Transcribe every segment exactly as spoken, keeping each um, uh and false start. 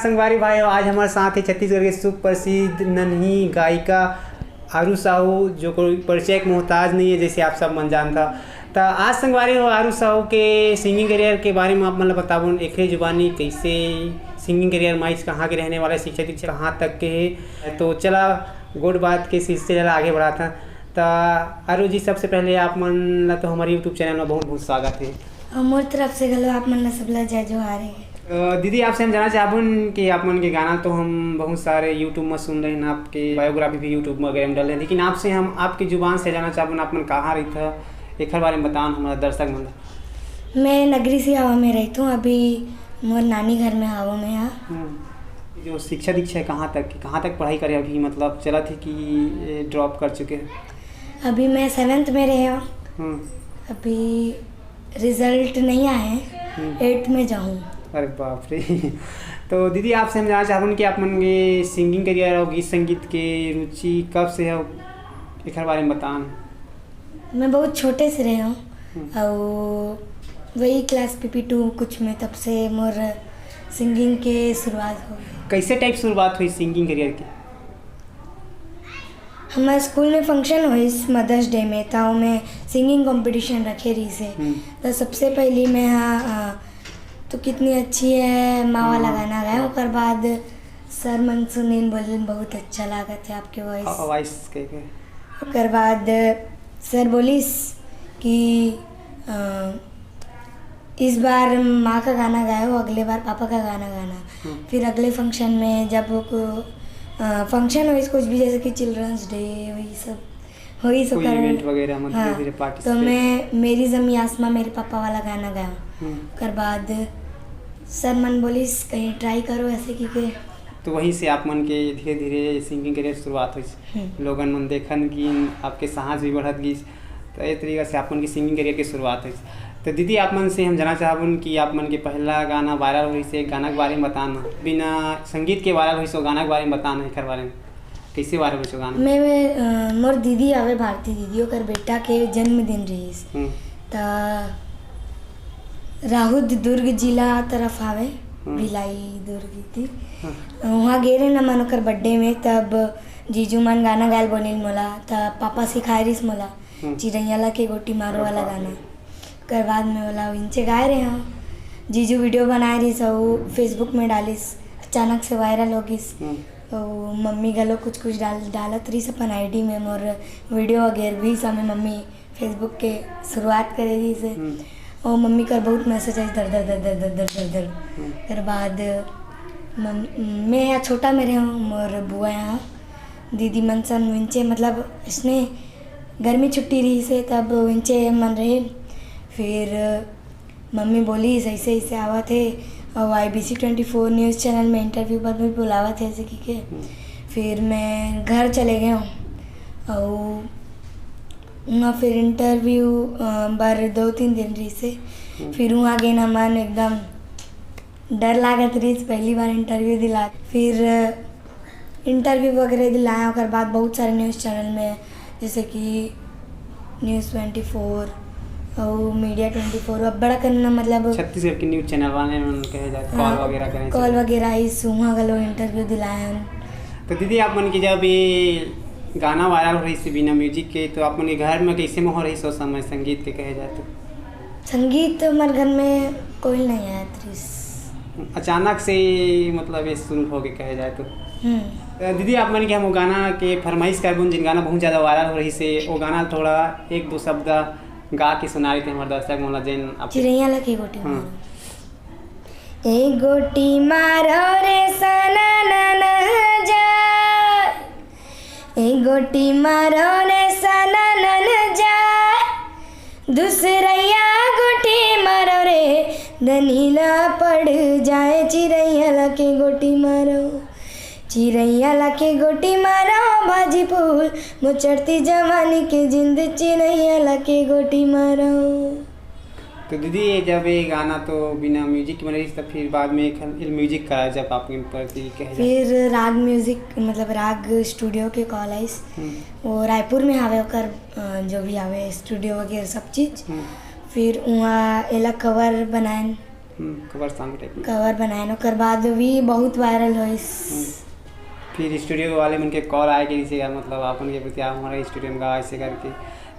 संगवारी भाई, आज हमारे साथ है छत्तीसगढ़ के सुप्रसिद्ध नन्ही गायिका आरू साहू, जो कोई परिचय के मोहताज नहीं है, जैसे आप सब मन जानता। तो आज संगवारी हो, आरू साहू के सिंगिंग करियर के बारे में आप मन ला बताबो, एकरे जुबानी कैसे सिंगिंग करियर माइस, कहाँ के रहने वाले, शिक्षा दीक्षा कहाँ तक के है। तो चला, गोठ बात के सिलसिला ला आगे बढ़ाता। तो आरू जी, सबसे पहले आप मन ला तो हमारे YouTube चैनल में बहुत बहुत स्वागत है। और मोर तरफ से घलो आप मन ला सबला जय जोहार है। अ, दीदी, आपसे हम जानना चाहबुन कि आप मन के गाना तो हम बहुत सारे YouTube में सुन रहे हैं, आपके बायोग्राफी भी YouTube में वगैरह में डाले हैं, लेकिन आपसे हम आपकी जुबान से जानना चाहबुन, आप मन कहाँ रहिथा, एकर बारे में बताओ हमारा दर्शक मन ला। मैं नगरी सिहावा में रहिथों, अभी मोर नानी घर में हावों मैं हा। हम्म। जो शिक्षा दीक्षा है, कहाँ तक, कहाँ तक पढ़ाई करे अभी, मतलब चलत है कि ड्रॉप कर चुके हैं? अभी मैं सेवेंथ में रहे हूँ। हम्म। अभी रिजल्ट नहीं आए हैं, हम्म। एट्थ में जाऊँ। अरे बाप रे। तो दीदी, आपसे हम जानना चाहबुन कि आप मन के सिंगिंग करियर और गीत संगीत के रुचि कब से है, एकर बारे में बतान। मैं बहुत छोटे से रहे हूँ। हम्म। और वही क्लास पीपी टू कुछ में, तब से मोर सिंगिंग के शुरुआत हो गई। कैसे टाइप शुरुआत हुई सिंगिंग करियर की? हमारे स्कूल में फंक्शन होइस मदर्स डे में, त ओमे सिंगिंग कंपटीशन रखे रहिस हे। हम्म। त सबसे पहली मैं हा, अ, "तू कितनी अच्छी है" माँ वाला हाँ। गाना गाया। ओकर बाद सर मन सुनिन, बोलिन, "बहुत अच्छा लागत है आपके वॉइस।" अ, वॉइस के, के? ओकर बाद सर बोलिस कि, अ, "इस बार माँ का गाना गाओ, अगले बार पापा का गाना गाना।" हम्म। फिर अगले फंक्शन में जब वो को, अ, फंक्शन होइस कुछ भी, जैसे कि चिल्ड्रंस डे, वही सब होइस कोई ओकर। इवेंट वगैरह में हाँ, धीरे-धीरे तो पार्टिसिपेट। मैं मेरी जमी आसमां मेरे पापा वाला गाना गाया। हम्म। ओकर बाद सर मन बोलिस, "कहीं ट्राई करो," ऐसे की के। तो वहीं से आप मन के धीरे-धीरे सिंगिंग करियर शुरुआत होइस। हम्म। लोगन मन देखन गिन, आपके साहस भी बढ़त गिस, तो ये तरीका से आप मन के सिंगिंग करियर के शुरुआत होइस। तो दीदी, आप मन से हम जानना चाहबुन कि आप मन के पहला गाना वायरल होइस, एक गाना के बारे में बताना, बिना संगीत के वायरल होइस, वो गाना के बारे में बताना, एकर बारे में कैसे वायरल होइस वो गाना? मैं, मैं, अ, मोर दीदी आवे, भारती दीदी, ओकर बेटा के जन्मदिन रहिस। हम्म। त राहुद दुर्ग जिला तरफ आवे, हम्म। भिलाई दुर्ग थी। हम्म। वहाँ गे रहे ना मन ओकर बर्थडे में, तब जीजू मन गाना गायल बोलिन मोला, तब पापा सिखाए रिस मोला, हम्म। चिरैया ला के गोटी मारो अरे वाला बाप रे। गाना। ओकर बाद में ओला उइंचे गाए रहे हूँ। जीजू वीडियो बनाए रिस, अउ Facebook में डालिस, अचानक से वायरल हो गिस। हम्म। अउ मम्मी घलो कुछ कुछ डाल, डालत रिस अपन आईडी में, मोर वीडियो वगैरह भी समय मम्मी Facebook के शुरुआत करे रहिस हे। हम्म। अउ मम्मी कर बहुत मैसेज आइस, दर, दर, दर। हम्म। ओकर बाद मम-, मैं यहाँ छोटा में रहे हूँ, मोर बुआ यहाँ दीदी मन सन उइंचे, मतलब, इसने गर्मी छुट्टी रहिस हे, तब उइंचे मन रहे। फिर मम्मी बोलिस, "ऐसे, ऐसे आवत हे, अउ IBC ट्वेंटी फोर न्यूज़ चैनल में इंटरव्यू पर भी बुलावत हे," ऐसे की के। हम्म। फिर मैं घर चले गए हूँ, अउ वहाँ फिर इंटरव्यू, अ, बर दो तीन दिन रहिस हे। हम्म। फिर वहाँ गे ना मन एकदम डर लागत रहिस, पहली बार इंटरव्यू दिला। फिर इंटरव्यू वगैरह दिलाया, ओकर बाद बहुत सारे न्यूज़ चैनल में, जैसे कि न्यूज़ ट्वेंटी फोर अउ मीडिया ट्वेंटी फोर, अब बड़ा करना, मतलब, छत्तीसगढ़ के न्यूज़ चैनल वाले मन कहे जाए, हाँ, कॉल वगैरह करे कॉल से। वगैरह आइस, उहाँ घलो इंटरव्यू दिलाया हम। तो दीदी, आप मन के जब ये गाना वायरल हो रहिस बिना म्यूजिक के, तो आप मन के घर में कैसे माहौल रहिस उस समय संगीत के कहे जाए तो? संगीत तो हमारे घर में कोई नहीं आया त्रिस। अचानक से, मतलब, ये शुरू हो गए कहे जाए तो। हम्म। अ, दीदी, आप मन के हम वो गाना के फरमाइश करबुन, जिन गाना बहुत ज़्यादा वायरल हो रहिस हे, वो गाना थोड़ा एक दो शब्द गा के सुना रहिते हमारे दर्शक मन ला, जेन आप चिरैया ला के गोटी हाँ। मारो। ए गोटी मारो रे सननन जा, ए गोटी मारो रे सननन जा, दूसरैया गोटी मारो रे, दनीला पड़ जाए चिरैया ला के गोटी मारो। चिरैया ला के गोटी मारो, भाजी फूल, मोर चढ़ती जवानी के जिंद, चिरैया ला के गोटी मारो। तो दीदी, ये जब ये गाना तो बिना म्यूजिक के बने रहिस, तो फिर बाद में एक म्यूजिक करा जब आपके प्रति कहे जाए? फिर राग म्यूजिक, मतलब, राग स्टूडियो के कॉल आइस। हम्म। वो रायपुर में हावे ओकर, अ, जो भी हावे स्टूडियो वगैरह सब चीज। हम्म। फिर वहाँ एला कवर बनाएन। कवर सॉन्ग टाइप में। कवर बनाए न, ओकर बाद भी बहुत वायरल होइस। फिर स्टूडियो वाले मन के कॉल आए कि जैसे यार, मतलब, अपन के प्रति आप हमारे स्टूडियो में गावा ऐसे करके।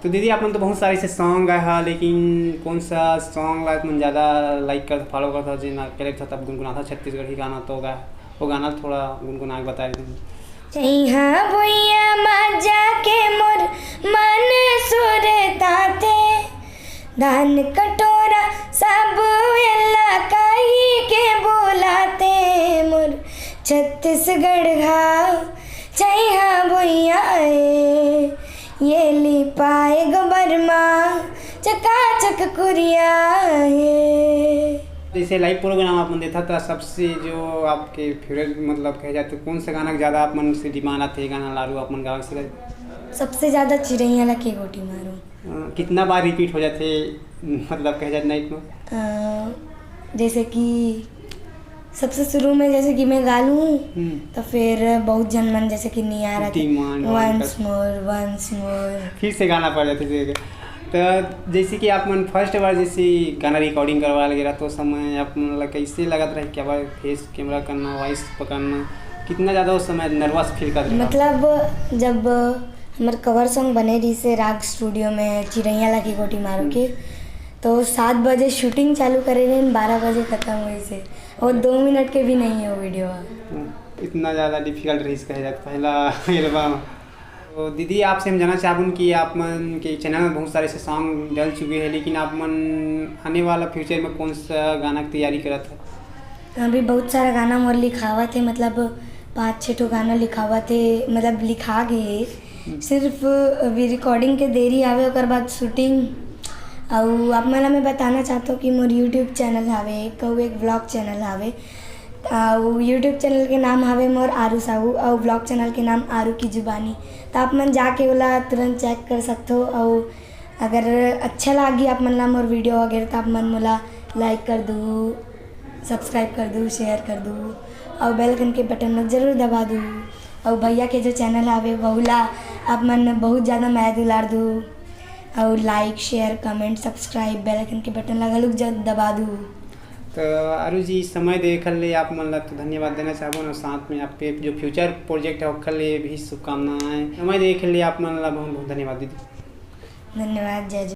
तो दीदी, आप मन तो बहुत सारे ऐसे सॉन्ग गाए हा, लेकिन कौन सा सॉन्ग ला तुम ज़्यादा लाइक कर, फॉलो करता, जेन ला करे था तब गुनगुनाथा छत्तीसगढ़ी गाना तो गाए, वो गाना थोड़ा गुनगुना के बता देते हैं। चैहा भुइया मा जाके मोर मन सुरताथे, धान कटोरा सब एला कही के बोलाथे, मोर छत्तीसगढ़ घाव चैहा भुइया ए, ये लिपाए गोबर मा चकाचक कुरिया हे। जैसे लाइव प्रोग्राम आप मन देखा था, सबसे जो आपके फेवरेट, मतलब, कहे जाए तो कौन सा गाना ज़्यादा आप मन से डिमांड आते हैं, गाना लारू आप मन गावे से? सबसे ज़्यादा चिरैया ला के गोटी मारू। अ, कितना बार रिपीट हो जाते, मतलब, कहे जाए नाइट में? अ, जैसे कि सबसे शुरू में जैसे कि मैं गा लूँ, हम्म। तो फिर बहुत जन मन जैसे कि नहीं आ रहा था। Demand once more, once more. फिर से गाना पड़ जाते थे। तो जैसे कि आप मन फर्स्ट बार जैसे गाना रिकॉर्डिंग करवा लगे रहा, तो उस समय आप मन ला कैसे लगत रहे कि अब फेस कैमरा करना, वॉइस पकड़ना, कितना ज़्यादा उस समय नर्वस फील करत रहे? मतलब, जब हमर कवर सॉन्ग बने रहिस हे राग स्टूडियो में, चिरैया ला के गोटी मारू के, तो सात बजे शूटिंग चालू करे रहिन, बारह बजे खत्म होइस हे, और दो मिनट के भी नहीं है वो वीडियो। हम्म, इतना ज़्यादा डिफिकल्ट रहिस कहे जात पहला एल्बम। तो दीदी, आपसे हम जानना चाहबन कि आप मन के चैनल में बहुत सारे से सॉन्ग डल चुके हैं, लेकिन आप मन आने वाला फ्यूचर में कौन सा गाना की तैयारी करत है? अभी बहुत सारा गाना मोर लिखावत है, मतलब, पाँच छः ठो गाना लिखावत है, मतलब, लिखा गए है। सिर्फ अभी रिकॉर्डिंग के देरी आवे, ओकर बाद शूटिंग। अउ आप मन ला मैं बताना चाहत हूँ कि मोर यूट्यूब चैनल हावे, एक, अउ एक व्लॉग चैनल हावे। अउ यूट्यूब चैनल के नाम हावे मोर आरू साहू, अउ व्लॉग चैनल के नाम आरू की जुबानी। तो आप मन जाके ओला तुरंत चेक कर सकथो। अउ अगर अच्छा लागी आप मन ला मोर वीडियो वगैरह, तो आप मन मोला लाइक कर दू, सब्सक्राइब कर दू, शेयर कर दू, अउ बेल आइकन के बटन ला जरूर दबा दू। अउ भैया के जो चैनल हावे, वहू ला आप मन बहुत ज़्यादा मया दुलार दू, अउ लाइक, शेयर, कमेंट, सब्सक्राइब, बेल आइकन के बटन ला घलोक ज-, दबा दू। तो आरू जी, समय देखे ले आप मन ला तो धन्यवाद देना चाहबो ना, साथ में आपके जो फ्यूचर प्रोजेक्ट है, ओकर लिए भी शुभकामनाएं। समय देखे ले आप मन ला बहुत बहुत धन्यवाद दीदी। धन्यवाद, जय